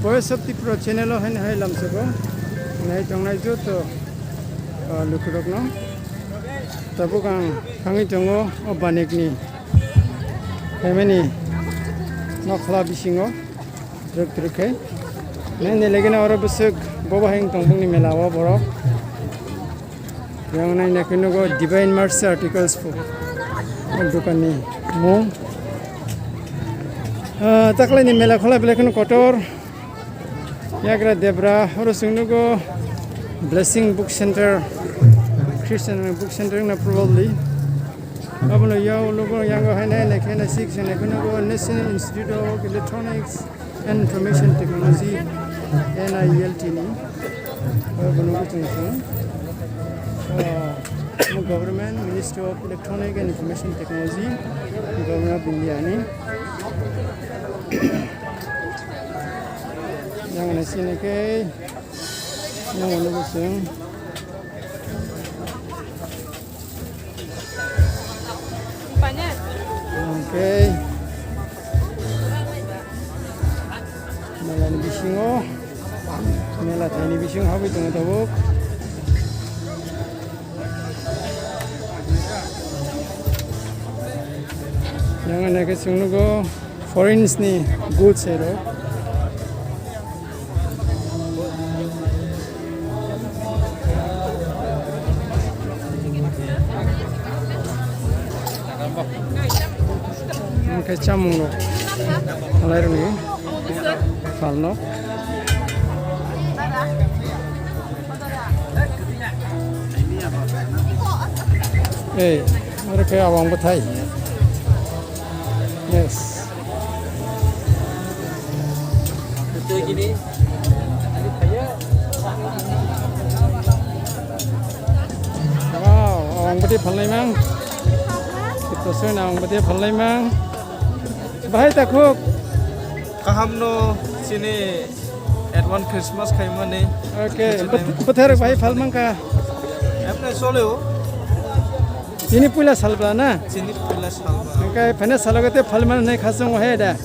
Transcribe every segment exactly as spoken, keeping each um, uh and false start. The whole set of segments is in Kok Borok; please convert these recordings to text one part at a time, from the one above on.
Voice of Tripura channel o haino hai lamsoko nai tongnai joto, ah, lukurokno. Tabuk ang thangwi tongo o Banikni family nokhla bisingo. Rwk twrwk khe. Nai nai legeno oro bwswk bobo hai wng tong bongni mela o borok. Yang nai nai khe nugo Divine Mercy Articles pho. O dokanni mung. Ah, taklaini mela khwlai belai kheno kotor. Yagra Debra, oro chwng nugo Blessing Book Center, Christian Book Center wngna probably. Abono yang nugo yango hai nai nai khe nai six nai khe nugo National Institute of Electronics and Information Technology, N I E L T ni. Abo nugo chwng chwng. Ah, Government Ministry of Electronic and Information Technology, Government of India ni. Yang nai sini khe, yang nugo chwng. Okay. Mela ni bisingo, mela thaini bisingo habwi tongo tabuk. Yang nai khe chwng nugo foreigns ni goods ero. Hwnkhe chamung rok khalai rwni phalno. Ei, oro khe awang bwthai. Yes. Wow, awang bwthai phalnai mang. Kitosoi na awang bwthai phalnai mang. Bahai takhuk. Kaham no chini advance Christmas khaimani. Okay, bwthai rok bahai phalmang kha. Emne soleo. Chini puila salbra na? Chini puila salbra. Hwnkhe phane salogo te phalmani hinwi khasung wahe da.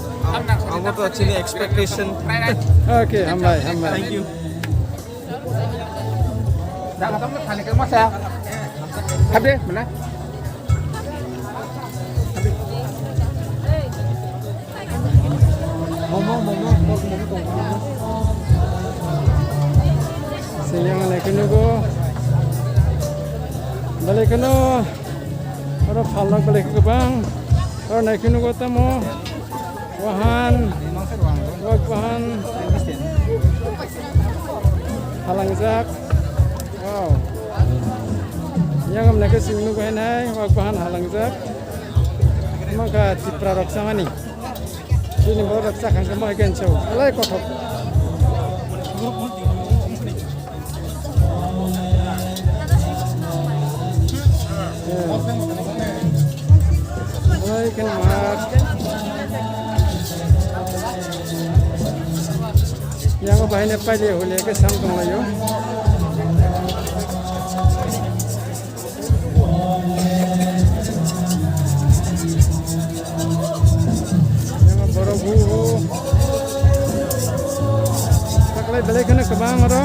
Abo to chini expectation. Okay, hambai, hambai. Thank you. Habis, mana? Siyang nai khe nugo. Belai kheno oro phalnok belai khe kwbang. Oro nai khe nugo tamo wahan, wak wahan halangjak. Wow. Yang nai khe chwng nugo hai nai wak wahan halangjak. Maka Tipra rok chamani. Chini borok chakha khe mai khe chau. Alai kothok. Alai khe mar. Yang bahai ne paile hole khe sam tong laio. Borok hu hu. Taklai belai kheno kwbang oro.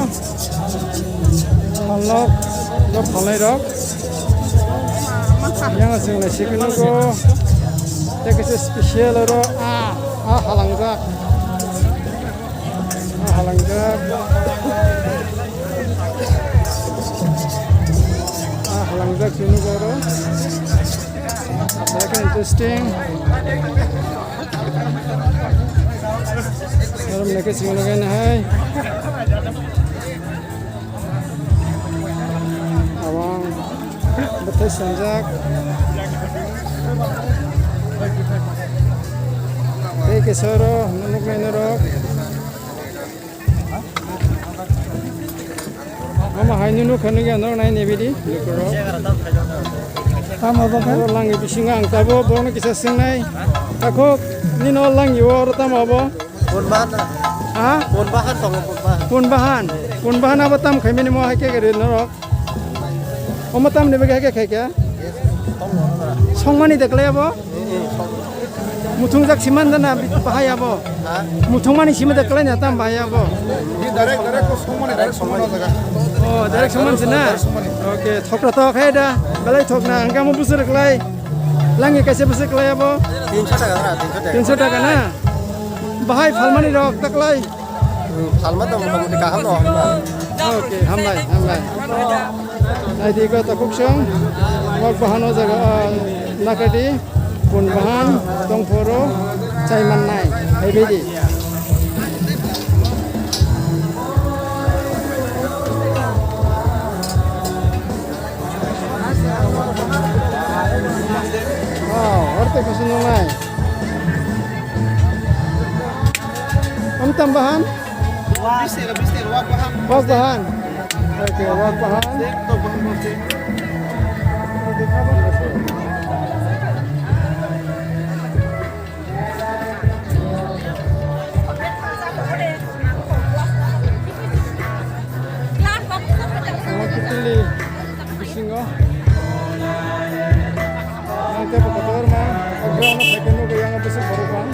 Phalnok, rok phalnai rok. Yang aswk nai sikhe nugo. Tei kaisa special oro. Ah, ah, halangjak. Ah, halangjak. Ah, halangjak chini boro. Belai khe interesting. Oro belai khe chini logai nahai. Awang bwthai sanjak. Tei kisa oro nuknai norok. Mama hai nunu khanu ya norok nai nebidi. Tamo bo khe? Oro langni bisingo ang tabuk borokno kisa swngnai. Takhuk nini o langi o oro tamo abo? Pun bahan. Ha? Pun bahan tongo, pun bahan. Pun bahan. Pun bahan abo tam khaimani mo hai khe gari norok. Omo tamni bagwi hai khe khai khe? Songmani de klai abo? Hmm, song. Muthungjak siman da na bahai abo? Ha? Muthungmani simi da kwlai na tam bahai abo? Di direct, direct ko songmani, direct songmani jaga. Oh, direct songmani se na? Direct songmani. Okay, thokra thok hai da. Belai thok na, hwnkhe amo bwswk kwlai. Langi kaisa bwswk kwlai abo? Tinsho taka na, tinsho taka. Tinsho taka na? Bahai phalmani rok ta kwlai? Hmm, phalma tong motamoti kaham no, hambai. Okay, hambai, hambai. Naidi ko takhuk song, wak bahan o jaga, ah, nakadi, bun bahan, tongphoro, chai mannai, hai baidi. Wow, orte kusun nai. Om tam bahan? Wak bahan. Okay, wak bahan. Wak kitili. Bisingo. Ang tei bo kotor ma, ground no phaikhe nugwi yang bwswk borok bang.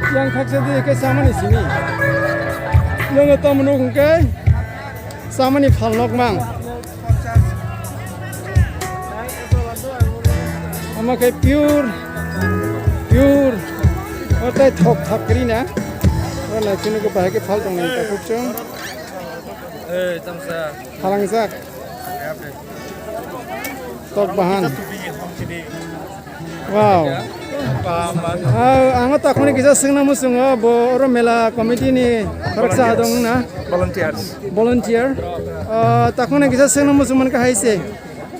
Yang khaksa di khe chamani simi. Yang tamo nuk hwnkhe chamani phalnok mang. Omo khe pure, pure. O tei thok thap kwrwi na. O nai chini khe bahai khe phal tong nai ta khuk chwng. Ei, tamsa. Phalangjak. Tok bahan. Wow. Ah, ang takhoni kisa swngna muchungo, bo oro mela committee ni khoroksa dong na? Volunteers. Volunteer. Ah, takhoni kisa swngna muchung mankha hai se.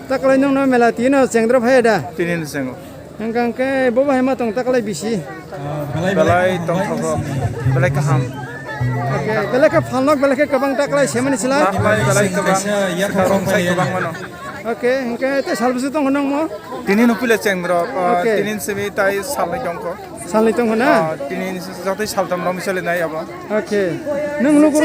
Taklai nongno mela tino chengdrop hai da? Tini ni chengo. Hwnkha hwnkhe bo bahai ma tong taklai bisi. Belai tongthogo, belai kaham. Okay, belai khe phalnok, belai khe kwbang taklai semani sila. Taklai belai kwbang, kaisa yaphang rok sai kwbang mano. Okay, hwnkhe tei sal bwswk tongkho nangmo? Tini no puila chengdrop, ah, okay. Tini simi tai salnwi tongkho. Salnwi tongkho na? Ah, tini jotoi saltam rom sali nai abo. Okay. Nung luku